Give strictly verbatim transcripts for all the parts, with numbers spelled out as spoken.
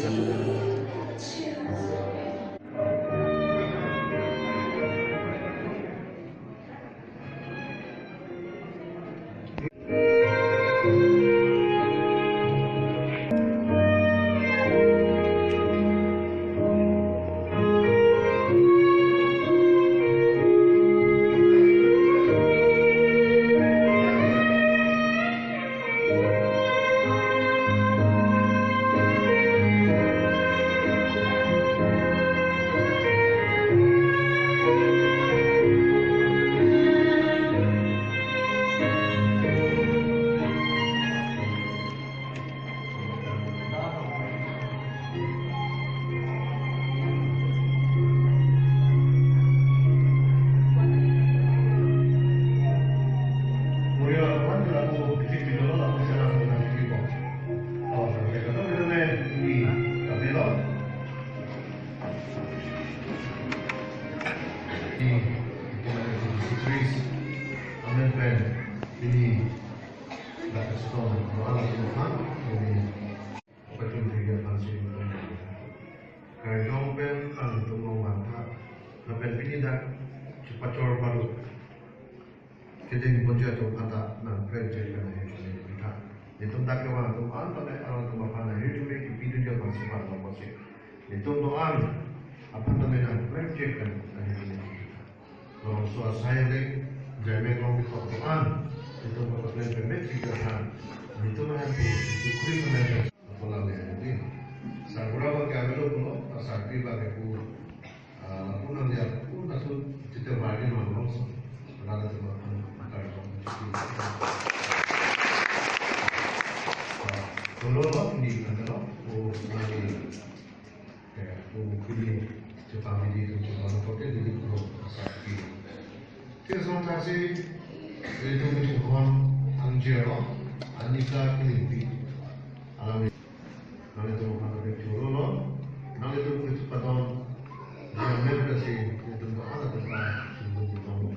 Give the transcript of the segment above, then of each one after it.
Amen. Pini dak kesetong doan lapen aphan, pini pachun tinggi aphan si karjong pen alanglitum along vantha, lapen pini dak chepachor paru kedeng ponji atum aphanta nangprek chek pen ahirjume pitha. Nelitum dak kevang atum an tame alanglitum aphan ahirjume kipidunji aphan si pardon pasi, nelitum doan aphan tame nangprek chek pen ahirjume pitha. Labangso asai le jaime long kok doan, nelitum kapaklang peme chik doan, nelitum ahem pu sukri peme. Apolang le, jadi, sargura abang ke avelo pulo, asarpi abang ke pu, ah, lapu nang dia pu nasu chite wajin nang long so. Nada cuma kan akar so. Ah, pulo lo, ini kan lo, oh, lagi. Ya, pu pini chepamidi tu chepamidi tu chepamidi tu asarpi. Ke song tasi, itu mesti hon angjir lo, Anika Kilingpi. Alami. Nanglitum aphan kechoro lo, nanglitum kechepatong, jamet kasi, nanglitum doan atum ta, nanglitum doan.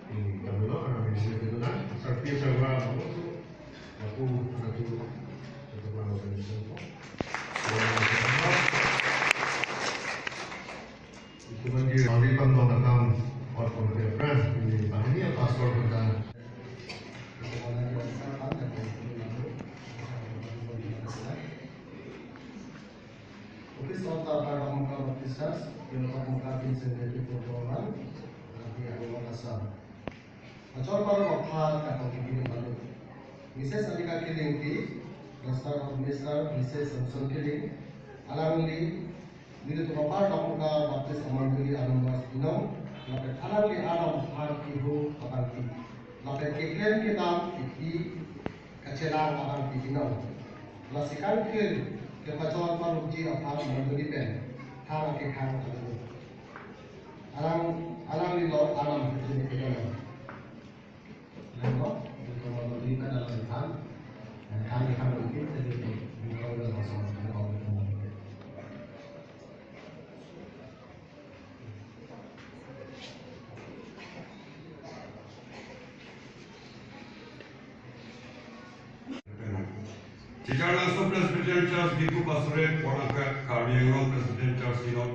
Hmm, kami lo, anak ini itu na, sarpi sarwa, kamu tu, aku anak tu, satu orang organisasi tu. Itu kan dia, kami pun tahu datang, orang pun dia pernah, ini, ini pastor pun dah. Office of the Taramangkal Baptist Church, Unit of Mangkal Vincent Devi Protoman, Rati Arunachal Assam. Achor paru aphan katong kibini malu. Missus Anika Kilingpi, Master of Mister Missus Samson Kiling, alangli nelitum apar Dongka Baptist Amandoli anambas inong, lapen alangli aram aphan kihu abangpi. Lapen keklem kedam kipi kachelang abangpi inong. Lasi kangthir kepachor parupji aphan mandoli pen thang akethang alu. Alang, alangli lo alam hidin kedam. Alang lo, nelitum mandoli pen alangli thang, thang akethang alu, jadi nelitum langsung. Chicharlangso Presbyterian Church, Diphu Pastorate, Porangka, Karbi Anglong Presbyterian Church Synod,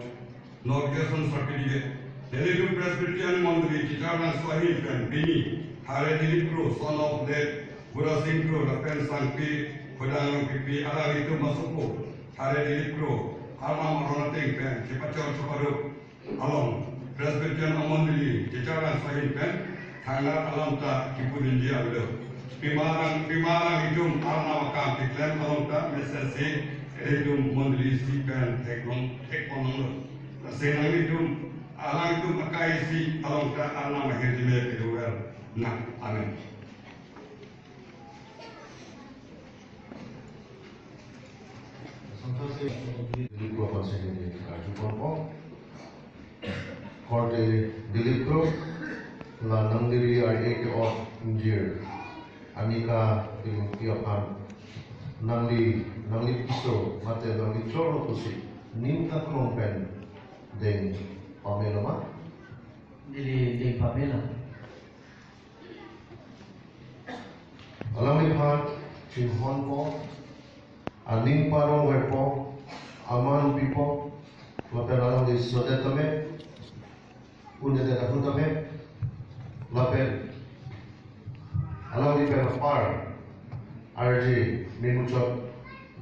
Inauguration Certificate. Nelitum Presbyterian Mondoli Chicharlangso ahin pen pini Thare Dilip Kro, son of late Gurasing Kro, lapen Sangpi Khodang Rongpipi, alanglitum asopo Thare Dilip Kro, arnam aron ateng pen chepachor cheparup along Presbyterian amondoli Chicharlangso ahin pen thangnat alam ta kipudunji avelo. Pima arang, pima alanglitum arnam akam keklem along ta mesen si nelitum mondoli isi pen theklong, thekponlonglo. Lasi nanglitum, alanglitum akai isi along ta arnam ahirjume piduver nang. Amen. Dilip Kro aphan si neli karju ponpo. Korte Dilip Kro, la nangli ri ar-e ke-ot ingjir Anika Kilingpi aphan nangli, nangli piso mate nangli chorlo pusi ning kaklong pen deng pamelo ma? Neli deng pamelo. Alangliphan chinghonpo. Aning parong vepo, aman pipo, lapen alangli sodet tame, un-edet ahut tame, lapen alangli pen apar arje memuchot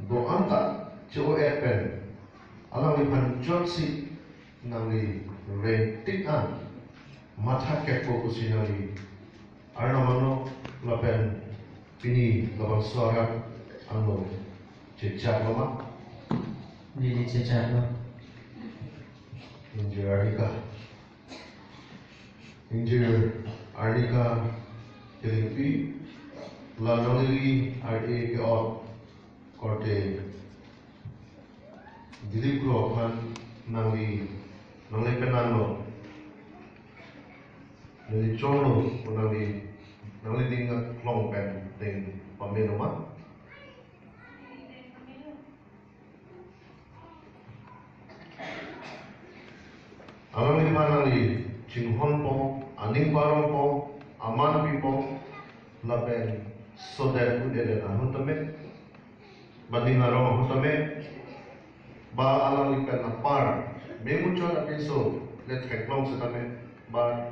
do-an ta che-o-et pen alangliphan jotsi nangli rengtik an matha ketpo pusi nangli Arnam angno lapen pini labangso arat angno chechak lo ma? Neli chechak lo. Ingjir arnika. Ingjir arnika kelengpi, la nangli ar-e ke-ot korte Dilip Kro aphan nangli, nangli penang lo, nangli chong lo, nangli, nangli ding aklong pen ding pame lo ma? Alangliphan nangli chinghonpo, aning parongpo, aman pipo, lapen sodet un-edet ahut tame, ba ning arong ahut tame, ba alangli pen apar memuchot apiso le theklong setame, ba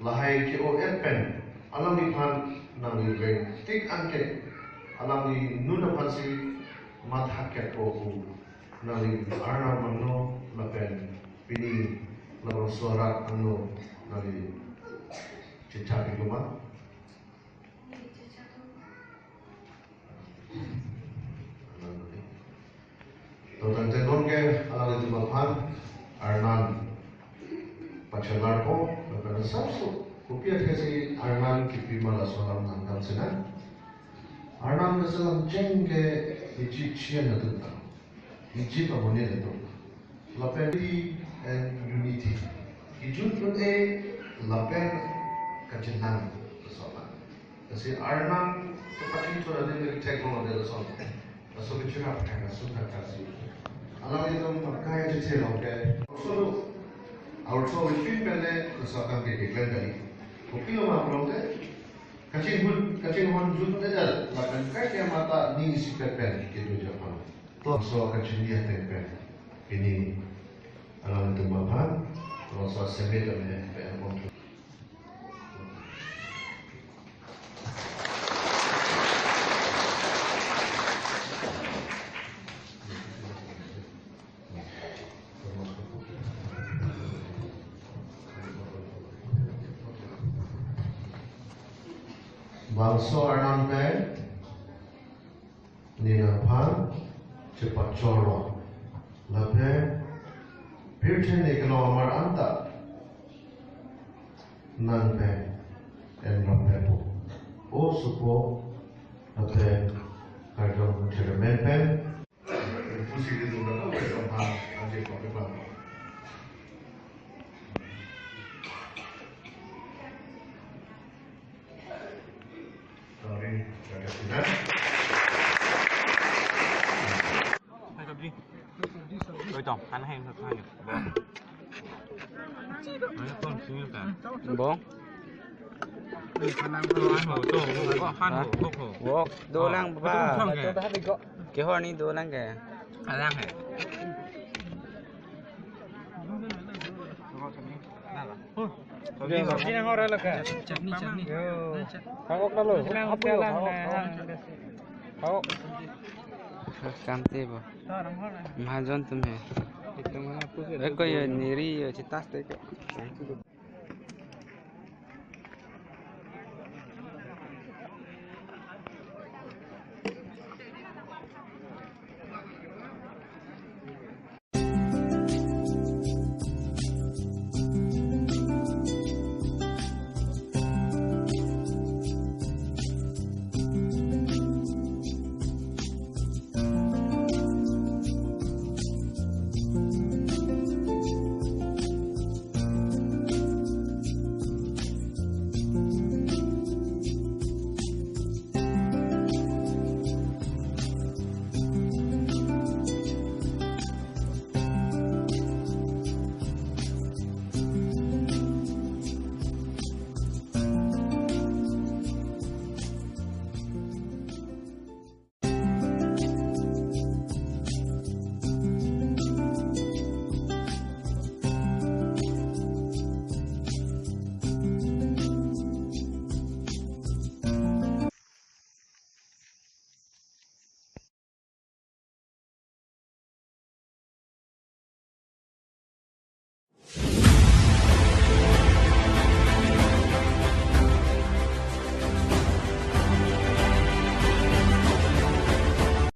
lahai che-o-et pen alangliphan nangli rengtik anke alangli nun aphansi matha ketpo pu nangli Arnam angno lapen pini labangso arat angno nangli chechak iklo ma? To tangte non ke alanglitum aphan Arnam pachelarpo, lapen sapso kopi athesi Arnam kipi ma laso alam nangdam sina. Arnam keselam cheng ke iji chien atum ta, iji amonit atum. Lapen unity and unity. Kejut un-e lapen kachinang laso alam. Lasi Arnam kepachingthur adim ke theklong ade laso alam. Laso kechirap hai laso thakthak si. Alanglitum akai achethe long ke. Solo. Aur so within pen le laso akam ke keklem kali. Kopilo ma pulote. Kachinghon, kachinghon jut un-e jal. Lapen kai ke mata ning isipet pen kedo japang. To so kachini ateng pen. Pini alanglitum aphan, laso seme tame pen pon. Bangso Arnam pen, neliphan chepachorlo. Lapen pirthe ne kelong amar anta nang pen enrap pen po. O sopo lapen karjong chairman pen. Pusi di dun dun, oke, sopa, anje ko, ko, ko. Sorry, agak tidak. Hai, sabji. Oi, tong, kan hai, satu hai. Bong. Bong. Wok, dolang, baba. Kehor ni dolang ke? Alang hai. Chutney, chutney. Hangok na lo. Hangok. Kamte bo. Mahajon tum hai. Eko yo neri yo chitas te ko.